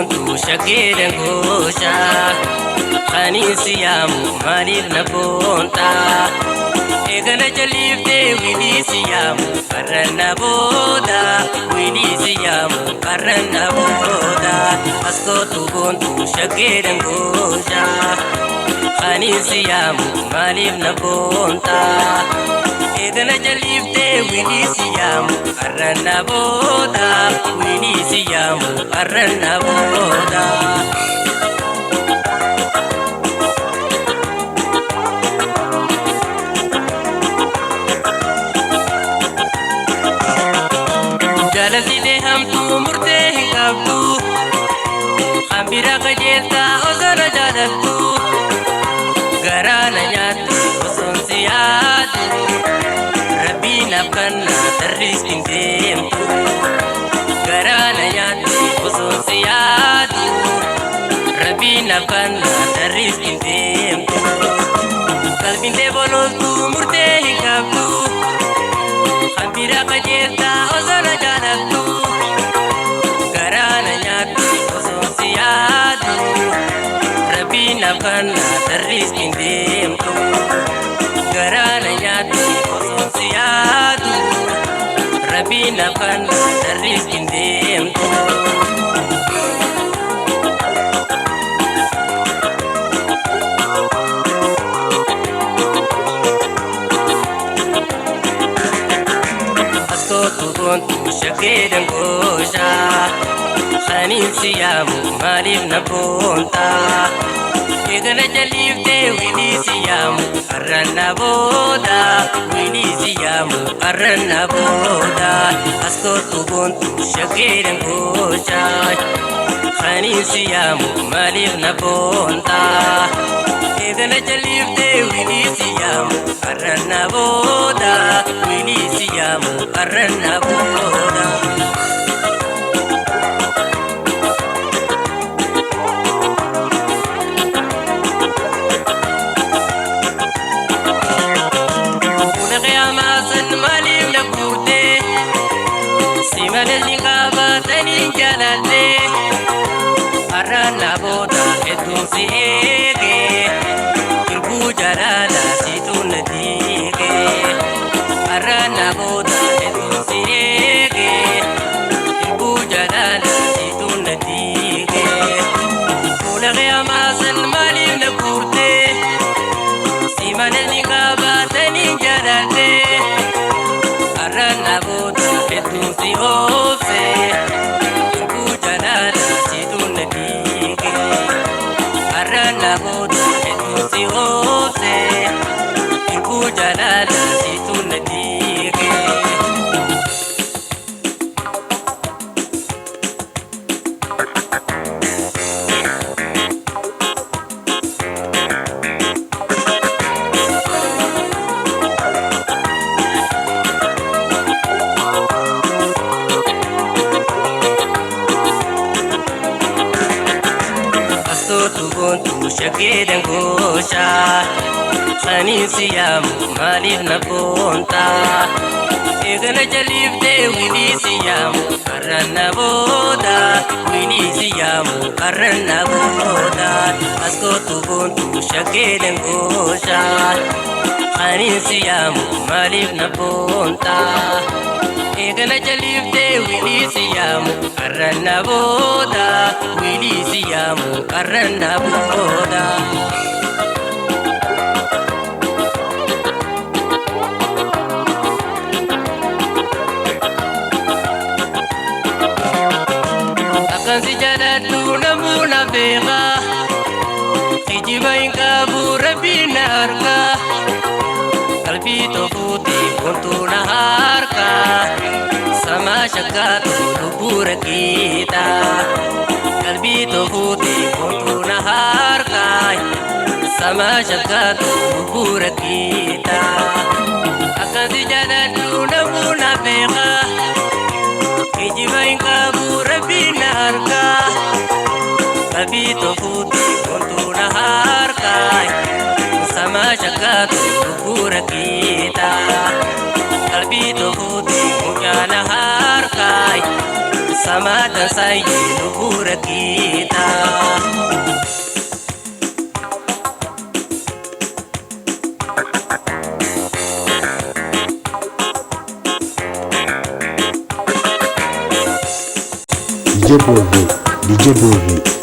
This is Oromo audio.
boontuu shaggeedhan gooshaa. Ani si yaamu maaliif na boontaa? Eegala jaliiftee wilii si yaamu karra na booda. Wilii si yaamu karra na booda. As kootu boontuu shaggeedhan gooshaa. Ani si yaamu maaliif na boontaa? Eegala jaliiftee wilii si yaamu karra na booda. Wilii si yaamu karra na booda. Jaalalli hamtuu murtee hin qabdu. Hambira qajeeltaa osoo na jaalattu. Garaa na nyaatti osoon si yaadu. Rabbiin naaf kenna tarriis hin deemtu. Garaa na nyaatti osoon si yaadu. Rabbiin naaf kenna tarriis hin deemtu. Qalbiin tee bololtuu murtee hin qabdu. Hambira qajeeltaa osoo na jaalattu. Garaa na nyaatti osoon si yaadu. Rabbiin naaf kenna tarriis hin deemtu. Garaa na nyaatti osoon si yaadu. Rabbiin naaf kenna tarriis hin deemtu. As kootu boontuu shaggeedhan gooshaa. Ani si yaamu maaliif na boontaa? Eegala jaliiftee wilii si yaamu karra na booda. Wilii si yaamu karra na booda. As kootu boontuu shaggeedhan gooshaa. Ani si yaamu maaliif na boontaa? Eegala jaliiftee wilii si yaamu karra na booda. Wilii si yaamu karra na booda. Fuula qiyaamaa san maaliif na guurtee? Si malee si qabatanii jaalallee. Har'a na booda hedduun si eege. Irbuu jaalala siitu na diige. Har'a na booda hedduun si eege. Irbuu jaalala siitu na diige. Fuula qiyaamaa san maaliif na guurtee? Si malee si qabatanii jaalallee. Har'a na booda hedduun si obse. Irbuu jaalala siitu na diige. Har'a na booda hedduun si obse. Irbuu jaalala siitu na diige. As kootu boontuu shaggeedhan gooshaa. Ani si yaamu maaliif na boontaa? Eegala jaliiftee wilii si yaamu karra na booda. Wilii si yaamu karra na booda. As kootu boontuu shaggeedhan gooshaa. Ani si yaamu maaliif na boontaa? Eegala jaliiftee wilii si yaamu karra na booda. Wilii si yaamu karra na booda. Akkan si jaaladhu namuu na beeka. Kijiba hin qabu rabbiin na harka. Qalbii toofuuti boontuu na harka. Samaa shakkaatu lubbuu rakkiita. Qalbii toofuuti boontuu na harka. Samaa shakkaatu lubbuu rakkiita. Akkan si jaaladhu namuu na beeka. Kijiba hin qabu rabbiin na harka. Qalbii toofuuti boontuu na harka. Samaa shakkaatu lubbuu rakkiita. Qalbii toofuuti mucaa na harka. Samaa dansaayee lubbuu rakkiita. DJ Bovi, DJ Bovi.